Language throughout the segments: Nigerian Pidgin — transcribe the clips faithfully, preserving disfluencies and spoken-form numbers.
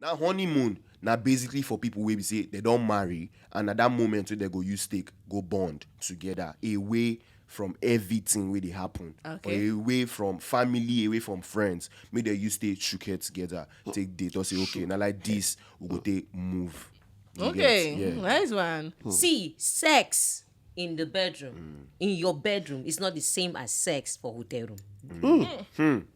Now, honeymoon na basically for people wey be say they don marry, and at that moment wey they go use take go bond together, away from everything wey dey happen, Okay. or away from family, away from friends, make they use take shook head together, take date, or say, "Okay, now like this, we go take move." You Okay, get? Yeah. Nice one. See, sex in the bedroom, in your bedroom, is not the same as sex for hotel room.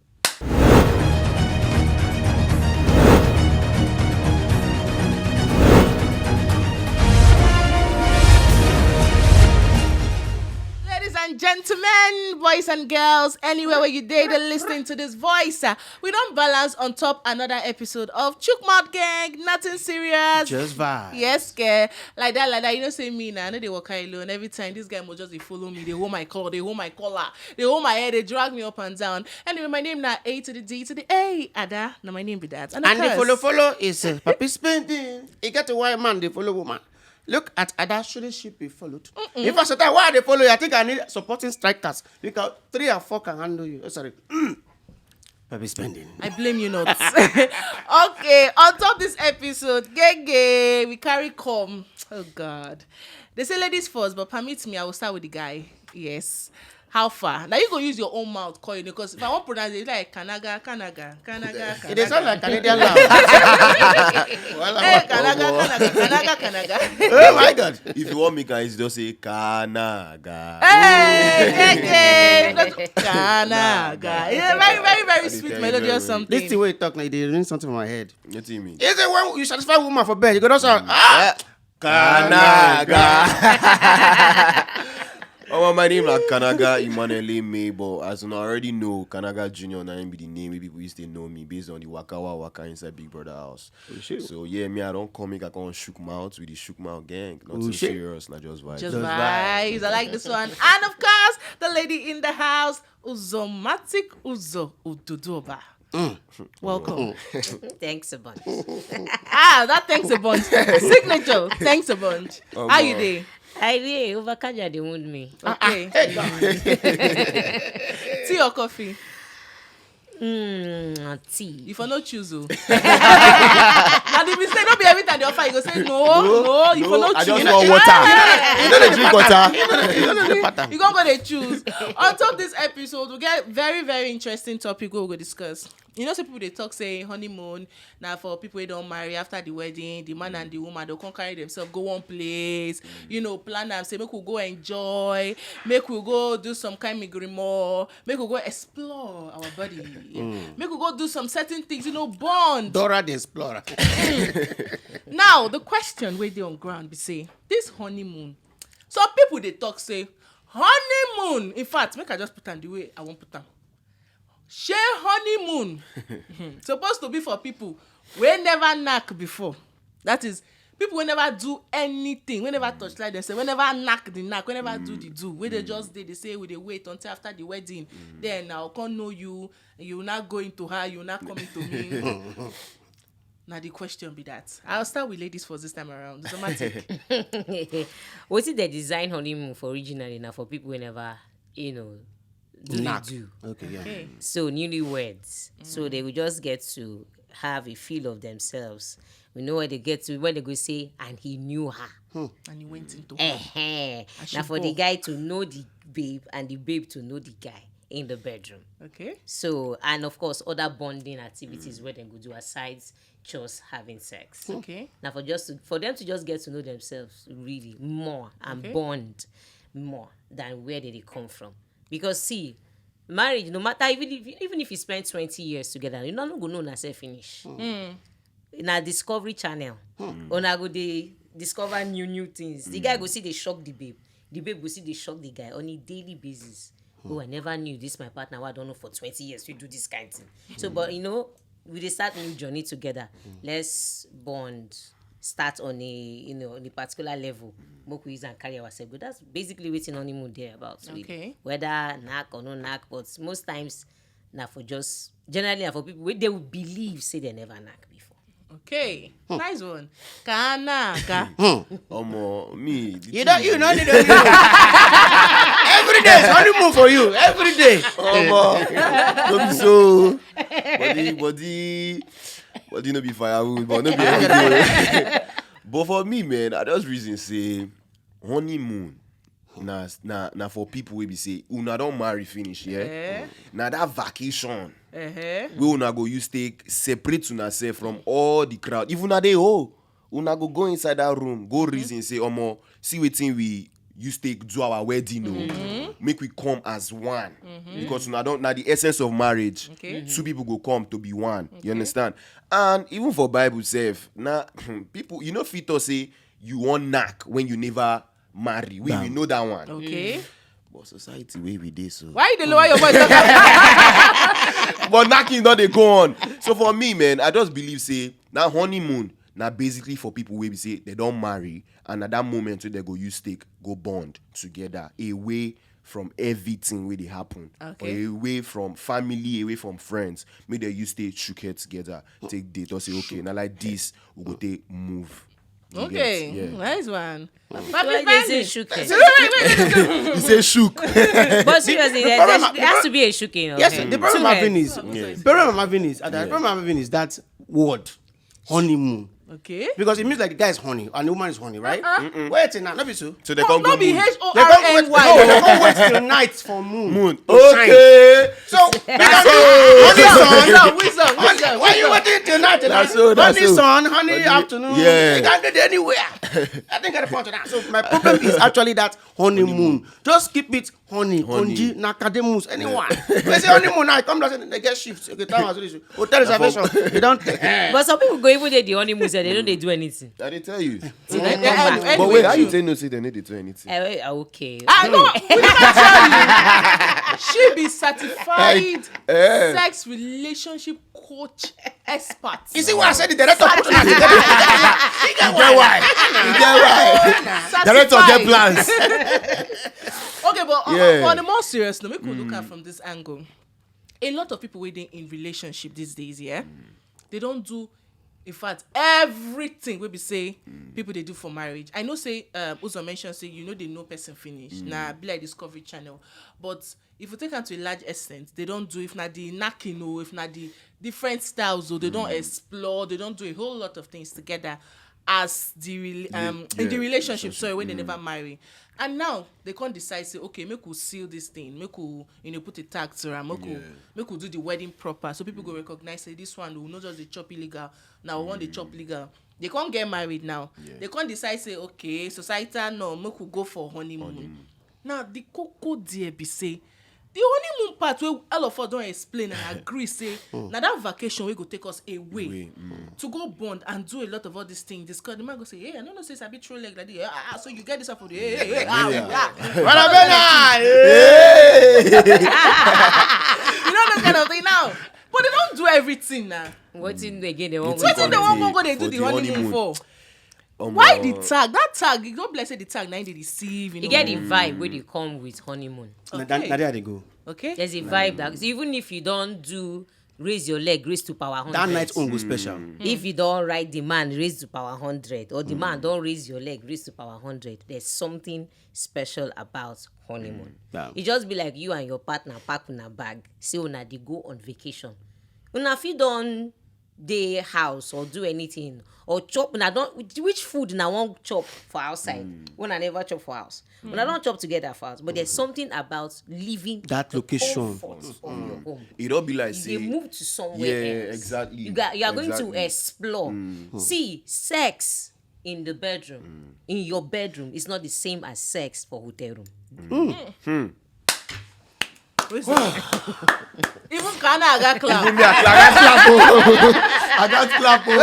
Ladies and gentlemen, boys and girls, anywhere where you dey, they listening to this voice. Uh, we don't balance on top another episode of Chook Mouth Gang. Nothing serious. Just vibe. Yes, girl. Like that, like that. You know, say me now. I know they walk alone. Every time this guy must just dey follow me. They hold my collar. They hold my collar. They hold my head. They drag me up and down. Anyway, my name now A to the D to the A. Ada. Now my name be that. And the follow follow is uh, Papi spending. You get a white man, they follow woman. Look at Ada, shouldn't she be followed? In fact, sometimes why they follow you, I think I need supporting strikers. Because three or four can handle you. Oh, sorry. Papi spending. I blame you not. Okay, on top this episode, gay gay, we carry come. Oh God. They say ladies first, but permit me, I will start with the guy. Yes. How far? Now you go use your own mouth call you because if I want pronounce it, it's like Kanaga, Kanaga, Kanaga, Kanaga. It is sound like Canadian law. Hey, Kanaga, Kanaga, Kanaga, Kanaga. Oh my God. If you want me, guys, just say Kanaga. Hey, gay gay. Kanaga. Yeah, very, very, very sweet, melodious something. This thing where you talk now, they doing something for my head. What do you mean? Is it when you satisfy woman for bed? You go down sound. Ah! Kanaga. Oh, my name is Kanaga Emmanuel May, but as you already know, Kanaga Junior na him be the name wey people used to know me based on the waka wa waka inside Big Brother house. So yeah, me I don't come make I come shook mouth with the shook mouth gang. Nothing Shit. Serious, not just vibes. Just vibes. I like this one. And of course, the lady in the house, Uzomatic Uzo Ududuba. Welcome. Thanks a bunch. Ah, that thanks a bunch. Signature. Thanks a bunch. How you Omo. Dey? I dey over Kaja, they wound me. Okay. Tea or coffee? Mm, tea. You for no choose o. And if you say no be every time they offer, you go say no, no. You for no I choose. Just want water. You know they drink water. You go go dey choose. On top this episode, we get very, very interesting topic we go discuss. You know, some people they talk say honeymoon now for people who don't marry after the wedding, the man and the woman they'll come carry themselves, go one place, you know, plan and say, "Make we go enjoy, make we go do some kind of grimoire, make we go explore our body, make we go do some certain things, you know, bond." Dora the Explorer. Now, the question where they on ground be say, this honeymoon. Some people they talk say, honeymoon. In fact, make I just put on the way I won't put on. Share honeymoon supposed to be for people who never knack before. That is, people who never do anything, who never touch like themselves, who never knack the knack, who never do the do, where they just did, they say, "We they wait until after the wedding. Then I'll come know you, you not going to her, you not coming to me." Now the question be that. I'll start with ladies first this time around. Automatic. What if they design honeymoon for originally now for people who never, you know, do Knack. The do. Okay, yeah. Okay. So newlyweds. So they will just get to have a feel of themselves. We know where they get to when they go say, "And he knew her." And you went into Eh, As now you for the go. Guy to know the babe and the babe to know the guy in the bedroom. Okay. So, and of course, other bonding activities where they go do asides just having sex. Okay. Now for just to, for them to just get to know themselves really more and Okay. Bond more than where they come from. Because see, marriage, no matter even if, even if you spend twenty years together, you no go know yourself finish. Na Discovery Channel. Una go dey discover new new things. The guy go see they shock the babe. The babe go see they shock the guy on a daily basis. "Oh, I never knew this my partner. What I don't know for twenty years we do this kind of thing." So, but you know, we dey start new journey together. Let's bond. Start on a, you know, on a particular level. Make we use and carry ourselves. But that's basically what honeymoon there about. Really. Okay. Whether knack or no knack, but most times now for just generally na for people where they will believe say they never knack before. Okay. Nice one. Kanaga. Omo, me. The You don't, thing you don't need to. Every day is honeymoon for you. Every day. Omo. Don't be so. Body, body. But you know, be firewood, but no be everything. But for me, man, I just reason say honeymoon na na na for people wey be say una don marry finish, yeah. Eh? Na that vacation wey una go use take separate una sef from all the crowd. If una dey oh, una go go inside that room, go reason say, omo, see wetin we use take do our wedding, oh. Make we come as one, because una don, na the essence of marriage. Okay. Two people go come to be one. You understand? And even for Bible sef, na people, you know, fit talk say you wan knack when you never marry. We we know that one. Okay. But society wey we dey so. Why you dey lower your voice? But knacking don dey go on. So for me, man, I just believe say na honeymoon na basically for people wey be say they don marry, and at that moment wey they go use take go bond together away from everything wey dey happen, okay, or away from family, away from friends, make they use take shook head together, take date, or say, okay, now like this we go take move. You get? Okay, yeah. Nice one. Papi, why they say shook head? He say shook. But seriously, there has to be a shooking. Yes, the problem I'm having is, the problem I'm having is, the problem I'm having is that word, honeymoon. Okay. Because it means like the guy is horny and the woman is horny, right? Wait till now, not be so. So they can't go moon. They can't wait, no, they can't wait till night for moon. Moon. Okay. So they can do honey sun. Why you waiting till night? Honey sun, honey afternoon. Yeah. They can get anywhere. I think I point to that. So my problem is actually that honeymoon. Just keep it honey, honey, konji, nakademus, anyone. They say honeymoon now, come down, say they get shift. Okay, time has reached. Hotel reservation, they don't take. But some people go even dey the honeymoon, say they don't dey do anything. I dey tell you. Till they come back. But wait, how you take no say they no dey do anything? Eh, eh, okay. I know. We never tell you. She be certified sex relationship coach expert. You see why I said the director put on. You get why? You get why? Director get plans. Okay, but on, on a more serious note, make we look at from this angle. A lot of people wey dey in relationship these days, yeah, they don't do, in fact, everything wey be say people dey do for marriage. I know say, um, Uzo mention say you know they know person finish. Na be like Discovery Channel, but if you take am to a large extent, they don't do, if na the knacking, or if na the different styles, or they don't explore, they don't do a whole lot of things together as the rela- um in the relationship, sorry, when they never marry. And now they can't decide say, okay, make we seal this thing, make we, you know, put a tag to am, make we, make we do the wedding proper, so people go recognize say this one, we no just dey chop illegal. Now we want the chop legal. They can't get married now. They can't decide say, okay, societal norm, make we go for honeymoon. Now the koko there be say the honeymoon part wey all of us don explain and agree say na that vacation wey go take us away to go bond and do a lot of all these things. This, the man go say, hey, I don't know, say I be throw leg like this. Ah, ah, so you get this up for the, hey, hey, hey, ah, ah. You know, those kind of thing now. But they don't do everything now. Wetin again they want? Wetin they want go dey do the honeymoon for? Why the tag? That tag, you don't bless say the tag, now they deceive. You get the vibe where they come with honeymoon. Okay. Now there they go. Okay. There's a vibe that, even if you don't do raise your leg, raise to power hundred. That night own go special. If you don't ride the man, raise to power hundred, or the man don't raise your leg, raise to power hundred. There's something special about honeymoon. It just be like you and your partner pack una bag, say una dey go on vacation. Una fit don dey house or do anything or chop. Una don, which food una wan chop for outside? Una never chop for house. Una don chop together for house, but there's something about leaving that location, comfort of your home. E don be like say you dey move to somewhere else. Exactly. You are going to explore. See, sex in the bedroom, in your bedroom, is not the same as sex for hotel room. Even Kana, I got clap. Even me, I clap. I got clap. Oh.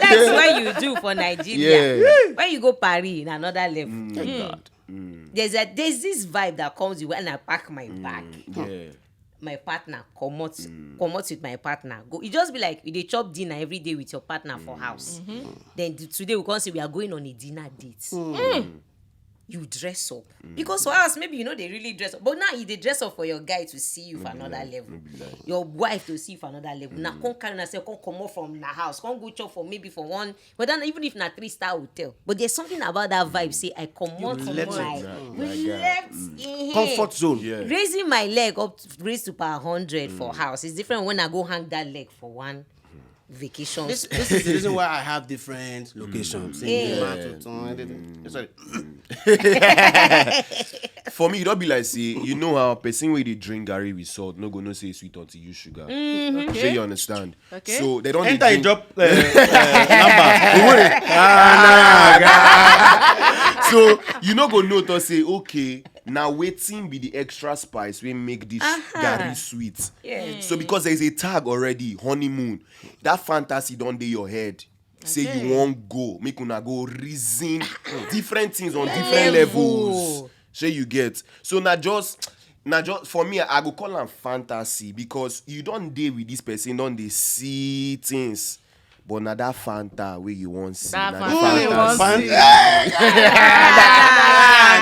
That's what you do for Nigeria. When you go Paris, in another level. Thank God. There's a, there's this vibe that comes with when I pack my bag. My partner comot, comot with my partner. Go. It just be like you dey chop dinner every day with your partner for house. Then the, today we come say we are going on a dinner date. You dress up. Because for us, maybe you know they really dress up. But now you dey dress up for your guy to see you for another level. Your wife to see you for another level. Now come carry yourself, come comot from the house, come go chop for maybe for one, but then even if na three star hotel, but there's something about that vibe. Say I comot from my, we left in comfort zone. Raising my leg up, raise to power hundred for house. It's different when I go hang that leg for one vacations. This, this is the reason why I have different locations. Yeah. Sorry. For me, e don be like say, you know how person wey dey drink garri with salt no go know say e sweet until you use sugar. Shey you understand? Okay. So they don dey Enter and drink. Drop uh, uh, number. So you no go know to say, okay, now wetin be the extra spice wey make this garri sweet. Yeah. So because there is a tag already, honeymoon, that fantasy don dey your head. Say you Okay. wan go, make una go reason different things on different levels. Shey you get? So na just na just for me, I go call am fantasy because you don dey with this person, don dey see things. But na that fanta wey you wan see. That Na fanta the wey you wan fantasy. see.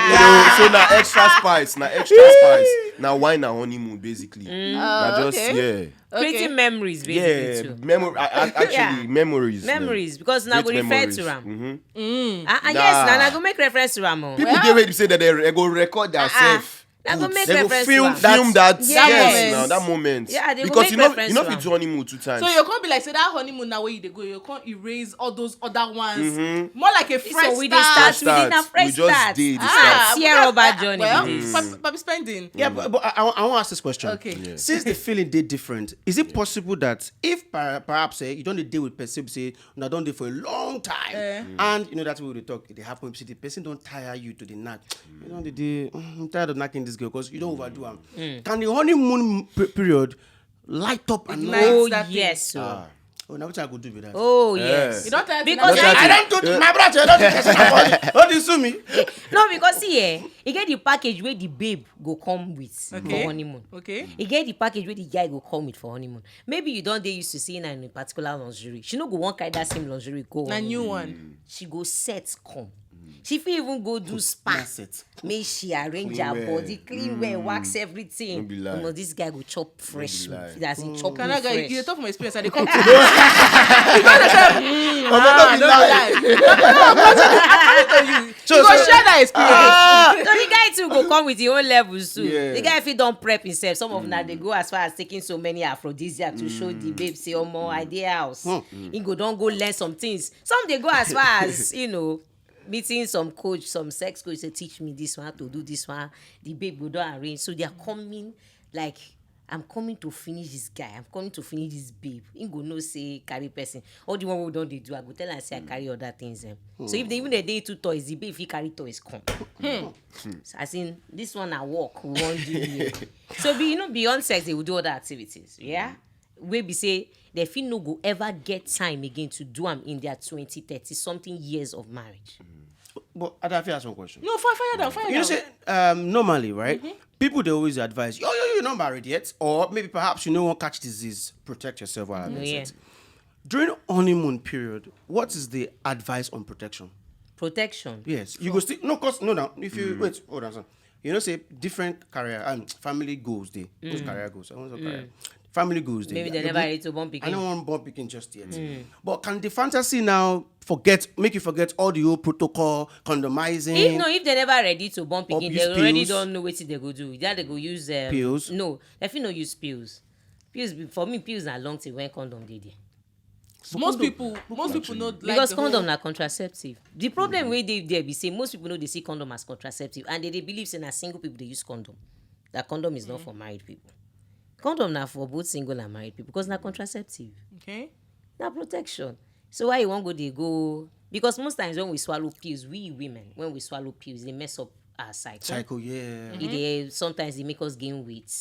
You know, so na extra spice, na extra spice, na wine and honeymoon basically. Na Oh, just okay. Yeah. Creating Okay. memories, basically, Yeah, too. memory. I, I, actually, Yeah. memories. man. Memories, because na go Great refer memories. to am. Mhm. Ah, ah, yes, Nah. na na go make reference to am. Oh. People dey wey be say that they, they go record themselves. Ah, na go make They go reference film, to am. Film that Yes. Yes, now that moment. Yeah, they go Because make you know reference you know to fit am. do honeymoon two times. So you can't be like say that honeymoon now where you dey go, you can't erase all those other ones. Mhm. More like a fresh So we dey start. start, we dey na Start. fresh We just start. did the Ah, start. see your because, Oba uh, journey well, be this. Papi, Papi spending. Yeah, but, but I, I want to ask this question. Okay. Yeah. Since the feeling dey different, is it possible that if per, perhaps eh, you don dey deal with person say una don dey for a long time, Eh. and you know that way we dey talk, e dey happen. Say the person don tire you to the knack. You don dey dey mm, I'm tired of knacking this girl because you don overdo am. Can the honeymoon pe- period light up and Ignite Oh that thing. Yes, so. Ah. Oh, now what I go do with that? Oh Yeah. yes. You don't tell Because me. I- I don't do my brother. I don't do this. Don't you sue me? No, because see, eh, you get the package where the babe go come with Okay. for honeymoon. Okay. You get the package where the guy go come with for honeymoon. Maybe you don't dey used to seeing her in a particular lingerie. She no go wan carry that same lingerie go. Na Honeymoon. New one. She go set come. She fit even go do spa. That's it. Make she arrange her Clean well. Body, clean well, wax everything. No be lie. Omo, this guy go chop fresh. lie. As in chop Can I good get fresh. You dey talk for my experience. I dey come to you. You know the time. Omo, no be lie. I'm coming to you. So- You go so- share that experience. So the guy too go come with his own levels too. Yeah. The guy fit don prep himself. Some of them they go as far as taking so many aphrodisiac to show the babe say, "Omo, I dey house." He go don go learn some things. Some dey go as far as you know meeting some coach, some sex coach say, "Teach me this one, how to do this one." The babe go don arrange. So they are coming like, "I'm coming to finish this guy. I'm coming to finish this babe." He go know say carry person. All the one we don dey do, I go tell am say I carry other things. Em. So if they even dey dey too toys, the babe fit carry toys come. So as in this one na work we wan do here. So be you know beyond sex, they will do other activities. Yeah, wey be say they fit no go ever get time again to do am in their twenty, thirty something years of marriage. But I fit ask one question. No, fire, fire down, fire You know, down. say um, normally, right? People they always advise, "Yo, yo, you're not married yet," or maybe perhaps you know one catch disease, protect yourself while I'm Yeah. sex. During honeymoon period, what is the advice on protection? Protection. Yes, you go still no, cause no, now if you wait, hold on, son. You know, say different career and family goals. They those career goals. I want career. Family goals. They, Maybe they you never go- ready to born I don't pikin. want born pikin just yet. But can the fantasy now forget, make you forget all the old protocol, condomizing? If no, if they never ready to born pikin, Abuse they already pills. Don't know wetin they go do. Either they go use um, Pills? No, they fit no use pills. Pills be- for me, pills na long thing when condom dey there. Most people, most people know like Because the condom whole- na contraceptive. The problem wey dey there be say most people no dey see condom as contraceptive, and they dey believe say na single people dey use condom. That condom is not for married people. Condom na for both single and married people because na contraceptive. Okay. Na protection. So why you wan go dey go? Because most times when we swallow pills, we women, when we swallow pills, they mess up our cycle. Cycle, yeah. E dey sometimes they make us gain weight.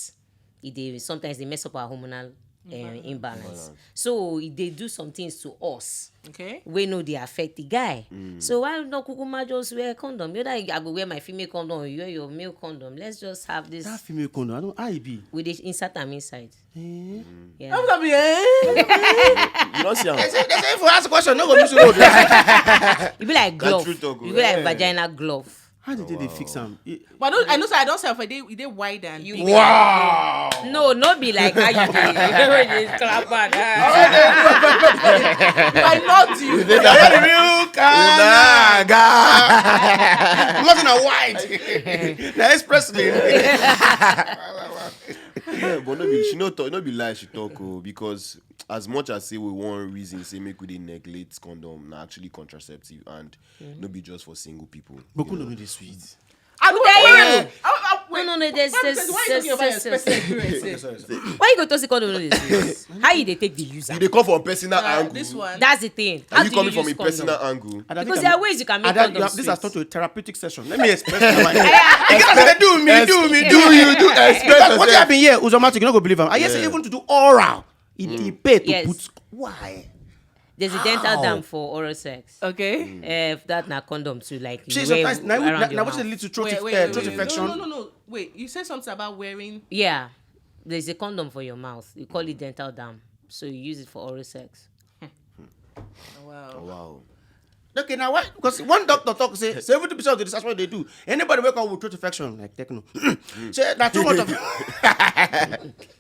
E dey sometimes they mess up our hormonal uh, imbalance. So e dey do some things to us Okay. wey no dey affect the guy. So why not kukuma just wear condom? You know that I go wear my female condom, you wear your male condom. Let's just have this. That female condom, I don't I be. We dey insert am inside. Eh? Yeah. Don't tell me, eh? You don't see am. They say, they say if you ask a question, no go miss road. E be like glove. true talk, E be like eh. Vagina glove. How did they fix am? Eh, But I know, I know, say I don't sell for they, they wide and You big. Wow. No, no be like how you dey. You dey clap hand. I not you. Real Kanaga. Nothing a white. Na express lane. Yeah, but no be, she no talk, no be lie she talk, oh, because as much as say we want reason say make we dey neglect condom, na actually contraceptive and no be just for single people. But condom no dey sweet. I don't There know. you I, I, wait. No, no, no, there's, Why there's, you talking about your there's, personal experience? Sorry, sorry, sorry. Why you go to see condom no dey sweet? How you dey take the user? You dey come from personal Uh, angle. This one. That's the thing. Are How you do coming you from use a personal condom? Angle? And I think Because I'm- there are ways you can make and that- condom you have- This has sweet. turned to a therapeutic session. Let me express my mind. Because they do me, do me, do you, do express Because what yourself. Happened Happened here, Uzomatic, you no go believe am. I hear say Yeah. even to do oral, it dey pay to Yes. put. Why? There's a dental How? Dam for oral sex. Okay. Eh, if that na condom too, like Shey you wear sometimes na around na your na wetin mouth. Lead to throat Wait, inf- wait, uh, wait, throat wait. infection. No, no, no, no. Wait, you said something about wearing. Yeah, there's a condom for your mouth. You call it dental dam, so you use it for oral sex. Wow. Wow. Okay, now why? Because one doctor talk say seventy percent of the research wey dey do, anybody wey come with throat infection like Techno, say na too much of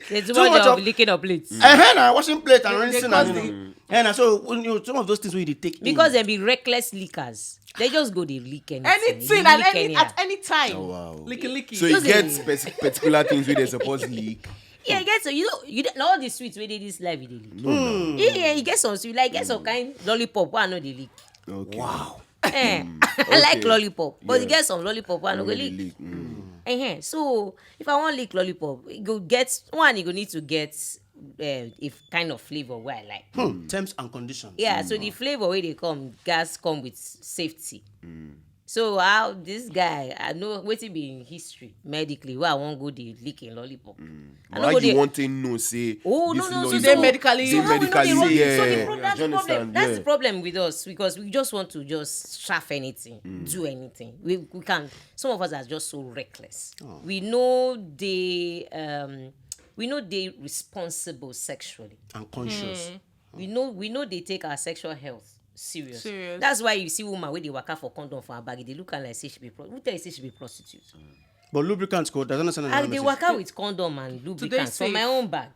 There's too Too much much of of- licking of plates. Eh, na washing plate and They- they rinsing cause and the- you know. Eh, na so when you, some of those things wey you dey take in. Because they be reckless lickers. They just go dey lick anything. Anything You at lick any anyhow. at any time. Oh, wow. Licky licky. So you Just get a- spec- particular things where they're supposed to leak. Yeah, you get so you know you don't know all the sweets where they this life they lick. No, no. Yeah, yeah, you get some sweet, like get some kind lollipop. Why I know they lick? Okay. Wow. Eh, I like Okay. lollipop, but you Yeah. get some lollipop. Why I know go Really lick? leak. Mm. Eh, so if I want lick lollipop, you go get one. You go need to get uh, if kind of flavor where I like. Hmm. Terms and conditions. Yeah, so the flavor where they come, gas come with safety. So how this guy, I know wetin be in history medically. Where I won't go the licking lollipop. I Why no go you dey- want to know say Oh, this no, no, law so is they so- medically- so how we know they medically, run- yeah. So the pro- that's You the problem. understand? That's Yeah. the problem with us because we just want to just shaft anything, do anything. We we can. Some of us are just so reckless. We know they um we know they responsible sexually. And conscious. We know we know they take our sexual health serious. Serious. That's why you see woman with the waka for condom for her bag. They look at her like say she be pro- who tell you say she be prostitute. But lubricants code doesn't understand. I dey waka with condom and lubricants for safe. My own bag.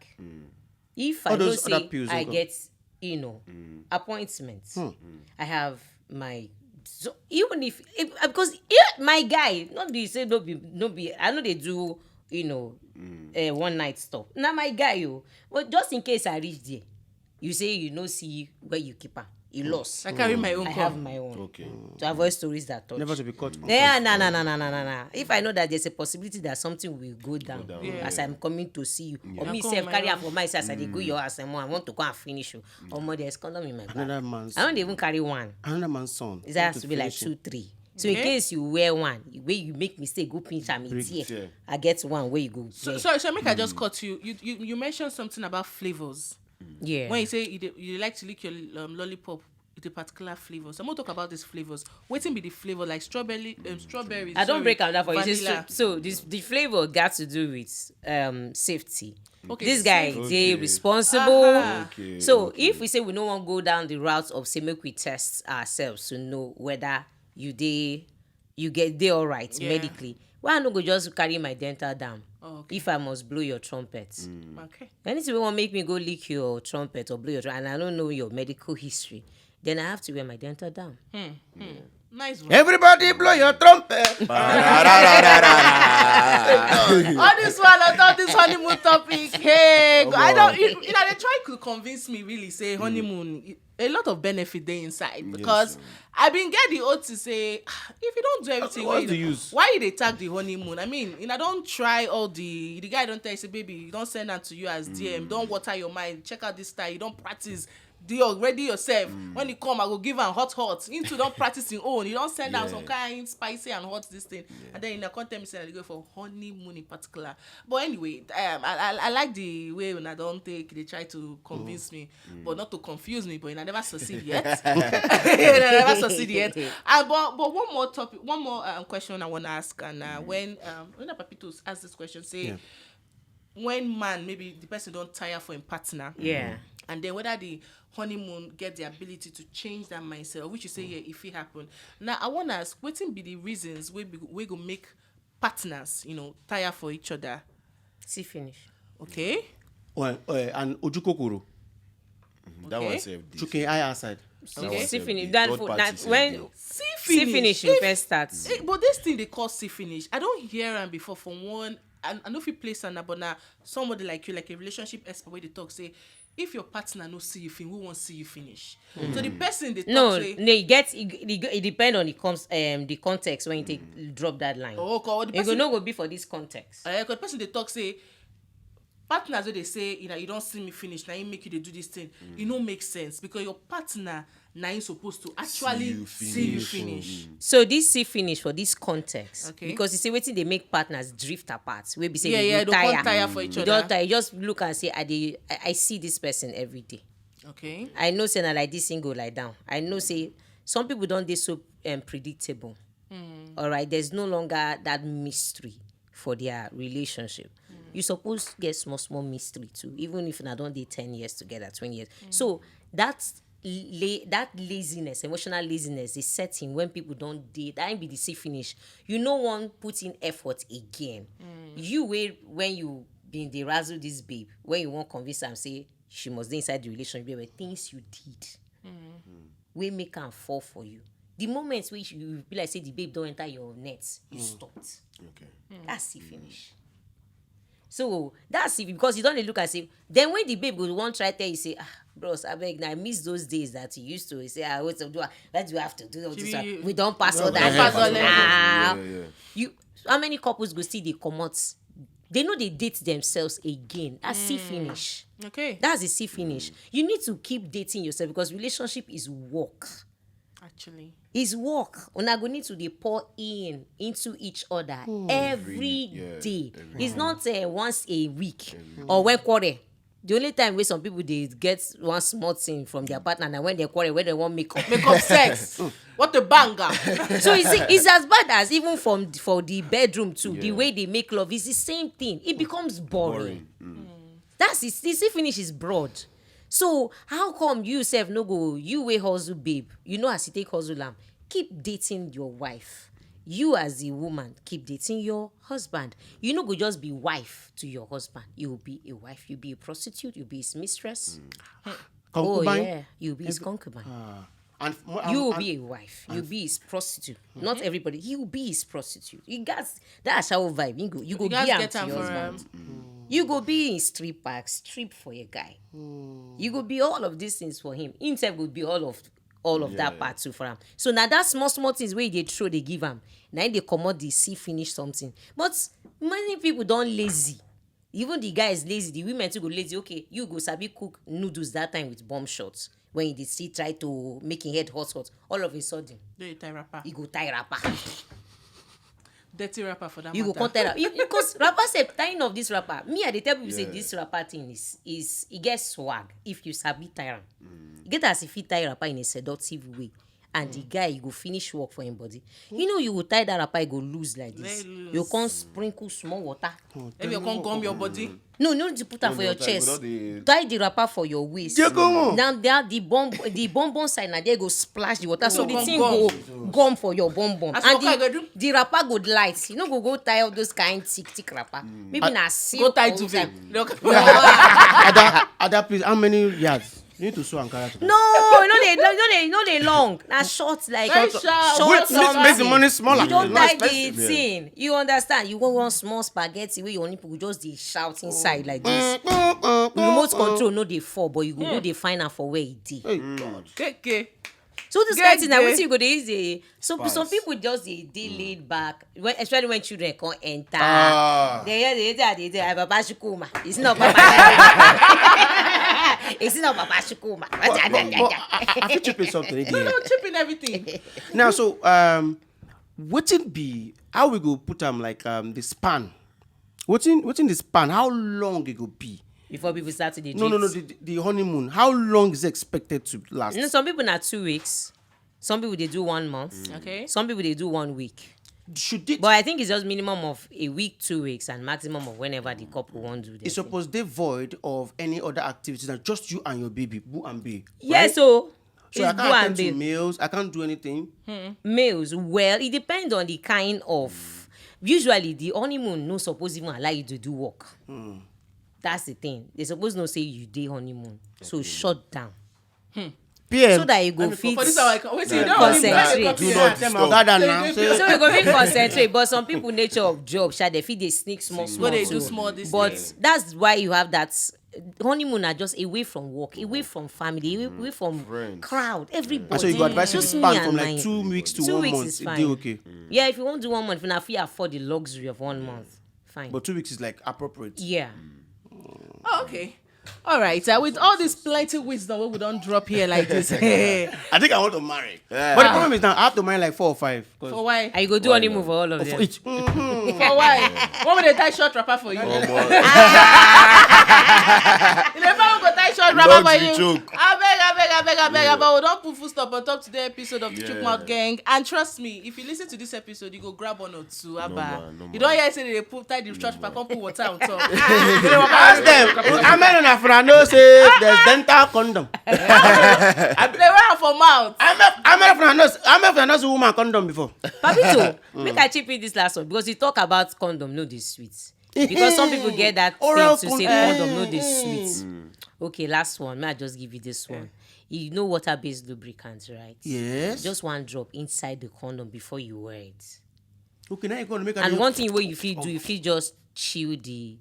If I All know those other say pills, I nko? Get you know appointment, I have my so even if, if because yeah, my guy not be say no be no be I know they do you know uh, one night stop. Now my guy you but just in case I reach there, you say you no see where you keep am, you lost. I carry my own I cup. Have my own. Okay. To avoid stories that touch. Never to be caught. Yeah, na na na na na na na. If I know that there's a possibility that something will go down, down. Yeah. As I'm coming to see you, or I me come self my carry am own. For my side, I dey go your house, and I want to go and finish you. Or more there's condom in my bag. Another man's. I don't even carry one. Another man's son. It has To to be like finish two, three. So in Okay. Case you wear one, where you make mistake, go pinch am in Break tear. Tear. I get one where you go. So, There. Sorry, so make I just cut you. You you, you mentioned something about flavors. Yeah. When you say you, dey- you like to lick your um, lollipop with a particular flavor, so I'm gonna talk about these flavors. Wetin be the flavor like strawberry, um, strawberries. I don't Sorry, Break am down for you. This vanilla. So this the flavor got to do with um safety. Okay, This guy safety. dey Okay. Responsible. Aha. Okay, So okay. If we say we no wan go down the route of say make we test ourselves to know whether you dey you get dey alright Yeah. Medically, why I no go just carry my dental dam? Oh, okay. If I must blow your trumpet, Okay. Anything wey wan make me go lick your trumpet or blow your trumpet, and I no know your medical history, then I have to wear my dental dam. Nice one. Everybody blow your trumpet. All this one on top this honeymoon topic. Hey, I don't. You, you know, they try to convince me really say honeymoon. A lot of benefit dey inside because I been get the oath to say if you don't do everything, What's you the know, use? Why you dey tag the honeymoon? I mean, you know, don't try all the the guy don't tell you say baby, you don't send that to you as D M, don't water your mind. Check out this style. You don't practice. Do already yourself. When you come, I go give am hot hot. Into don't practice him own. You don't send am Yeah. Some kind spicy and hot this thing, and then you come tell me say I dey go for honeymoon in particular. But anyway, um, I, I I like the way una don take dey try to convince me, but not to confuse me. But I never succeed yet. I never succeed yet. Uh, but but one more topic, one more um, question I want to ask, and uh, when um when Papito ask this question, say Yeah. When man maybe the person don't tire for him partner, Yeah. And then whether the honeymoon get the ability to change that mindset, which you say yeah, if it happen. Now I want to ask, wetin be the reasons we be, we go make partners, you know, tire for each other? See finish. Okay. Well, uh, and ojukokoro. That Okay. One self. Chuke eye outside. That Okay. One See self finish. dey. That Third for- party that self when dey. See See finish. If- First start. Eh, but this thing they call see finish. I don't hear am before from one I, I no fit place am na, but na somebody like you, like a relationship expert, wey dey talk say, if your partner no see you finish, who wan see you finish? So the person dey talk No, say, no, you get it, it, it depend on the comes um the context when you take drop that line. Oh, co- the You go person, no go be for this context. Uh, the person dey talk say, partners wey dey say, you know, you don see me finish, na him make you dey do this thing. E no make sense, because your partner na him supposed to actually you see you finish. Finish. So this see finish for this context, Okay. because you see wetin dey make partners drift apart, wey be say Yeah, they yeah, go they come tire. Tire for each You other. Don tire. You just look and say, I dey, I, I see this person every day. Okay. I know say na like this thing go lie down. I know say some people don dey so um, predictable. All right, there's no longer that mystery for their relationship. You suppose get small small mystery too, even if una don dey ten years together, twenty years. So that la- that laziness, emotional laziness, is setting when people don dey that be the see finish. You no wan put in effort again. You wey when you been dey razzle this babe, when you wan convince am say she must dey inside the relationship, there were things you did wey make am fall for you. The moment wey you be like say the babe don enter your net, you stopped. Okay. That's it finish. So that's it, because you don dey look and say, then when the babe go wan try tell you say, ah, bros, abeg, na I miss those days that you used to say, ah, what do I, what do I have to do all this? Shebi you- We don pass all We don that. pass all that. Ah, Yeah, yeah. You, how many couples go still dey comot? They no dey date themselves again. That's see finish. Okay. That's the see finish. You need to keep dating yourself, because relationship is work. Actually. Is work. Una go need to dey pour in into each other every yeah, day. every It's not uh, once a week or when quarter. The only time wey some people dey get one small thing from their partner na when they quarrel, when they wan make up. Make up sex. What a banger. So it's, it's as bad as even from for the bedroom too. The Yeah. Way they make love is the same thing. It becomes boring. Boring. Mm. That's it. The see finish is broad. So how come you sef no go, you wey hustle babe? You know as you take hustle am. Keep dating your wife. You as a woman, keep dating your husband. You no go just be wife to your husband. You will be a wife. You be a prostitute. You be his mistress. Oh Concubine? Yeah, you be his concubine. Ah. And mo- You and- will and- be a wife. You be his prostitute. Not everybody. You be his prostitute. You got that shower vibe. You go. You go You guys be am get to am your for husband. him. You go be in strip park, strip for a guy. You go be all of these things for him. Himself will be all of all of that Yeah. part too for him. So now that small small things where they throw they give him. Now they comot the see finish something. But many people don't lazy. Even the guy is lazy. The women too go lazy. Okay, you go sabi cook noodles that time with bomb shots. When he dey still try to make him head hot hot, all of a sudden Do you tie wrapper? He go tie wrapper. Dirty wrapper for that You go matter. Come tell am. You- because wrapper sef, tying of this wrapper, me I dey tell people say Yeah. This wrapper thing is is e get swag if you sabi tie am. E get as if you tie wrapper in a seductive way, and the guy you go finish work for him body. You know you go tie that wrapper, e go loose like this. Very loose. You come sprinkle small water. Maybe you come gum your body. No, no need to put am No, for no, your tie, you chest. don dey- Tie the wrapper for your waist. Jekomo. Now there the bomb the bonbon side na there go splash the water so the Gum, thing gum. Go gum for your bonbon. As And for guy go the, do- the wrapper go light. You no go go tie all those kind thick thick wrapper. Maybe na silk. Go tie Or duvet. something. Look. Ada, Ada, please, how many yards? You need to sew Ankara to that. No, no dey no no dey no dey long. Na short like Very short, sharp. short Wait, something. Make the money smaller. You don No, tie expensive. the thing. You understand? You go want small spaghetti wey your own people just dey shout inside like this. Remote control no dey fall, but you go go dey find am for where e dey. Hey, God. K K. So this Get kind thing na there. Wetin you go dey use dey. So Spice. Some people just dey dey laid back, when, especially when children come enter. Ah. They hear they hear they dey, "Ah, Baba Shukuma. It's not Papa. It's not Papa Shukuma." But, but, but I, I fit chip in something No, again. No, chip in everything. Now, so um, wetin be how we go put am like um the span? Wetin wetin the span? How long it go be? Before people start to dey No, no, no. drift. The, the honeymoon. How long is it expected to last? You know, some people na two weeks. Some people dey do one month. Okay. Some people dey do one week. Should it? But I think it's just minimum of a week, two weeks, and maximum of whenever the couple wan do their It's thing. Supposed devoid of any other activities than just you and your baby, boo and babe. Yes, right? so So I it's boo can't and attend to babe. Meals. I can't do anything. Meals, well, it depends on the kind of. Usually, the honeymoon no suppose even allow you to do work. That's the thing. They suppose no say you dey honeymoon, so shut down. P M. So that you go fit for this our wetin you don concentrate. Do not disturb. Tell my oga that now. So you go fit concentrate, but some people nature of job, sha, they fit dey sneak small small. Go dey do small this. But that's why you have that honeymoon are just away from work, away from family, away from crowd, everybody. So you go advise people to span from like two weeks to one month. Two weeks is fine. Yeah, if you wan do one month, if una fit afford the luxury of one month, fine. But two weeks is like appropriate. Yeah. Oh, okay. All right. Uh, with all this plenty wisdom wey we don drop here like this, I think I want to marry. Yeah. But the problem is now I have to marry like four or five. For why? And you go do honeymoon for all of them. For each. For why? One wey dey tie short wrapper for you. You dey find who go tie short wrapper for you. Abeg, abeg, abeg, abeg, abeg. We don put full stop on top today episode of the Chook Mouth Gang. And trust me, if you listen to this episode, you go grab one or two. Abba. You don hear say they put tie the short wrapper, come put water on top. Ask them. How many of una know say there's dental condom? They wear am for mouth. How many of una know? How many of una know say woman condom before? Papito, make I chip in this last one because you talk about condom, no dey sweet. Because some people get that thing to say condom no dey sweet. Okay, last one. May I just give you this one? You know water-based lubricant, right? Yes. Just one drop inside the condom before you wear it. Okay, now you gonna make. And one thing wey you fit do, you fit just chill the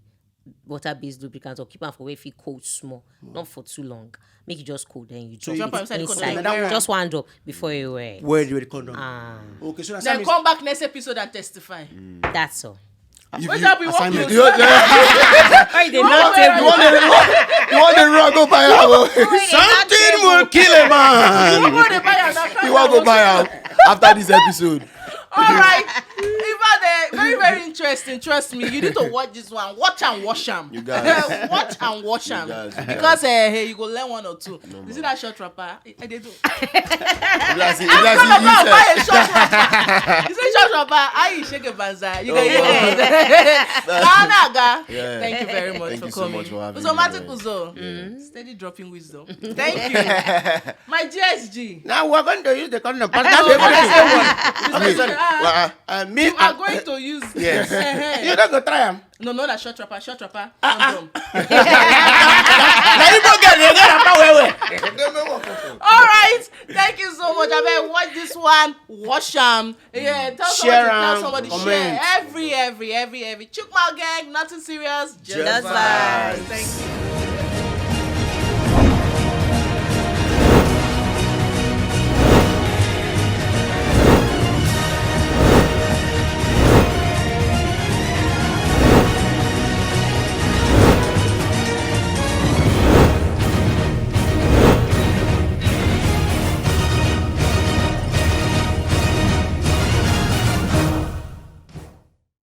water-based lubricant or keep am for where e fit cold small, not for too long. Make it just cold, then you drop it inside. Just one drop before you wear it. Wear the condom. Ah. Okay, so then come back next episode and testify. That's all. Wetin happen? You wan close? Why you dey knock table? You wan dey run go buy am? Something will kill a man. You wan go buy am after this episode. All right. In fact, eh, very, very interesting. Trust me, you need to watch this one. Watch and wash am. You guys. Watch and wash am. Because eh, hey, you go learn one or two. You see that short wrapper? I dey do. If I see, if I see you buy a short wrapper. You say short wrapper, I shake a banza. You can hear it. Ghana, ga. Thank you very much for coming. Uzomatic Uzo. Steady dropping wisdom. Thank you. My G S G. Now we're going to use the condom. But that's the same one. Uh, me, you are going to use. Yes. You don't go try am. No, no, na short wrapper, short wrapper. Condom. Na Igbo girl dey get wrapper well well. All right, thank you so much. Abeg, watch this one, wash am. Yeah, tell somebody, tell somebody, share. Every, every, every, every. Chook Mouth Gang, nothing serious, just vibes. Thank you.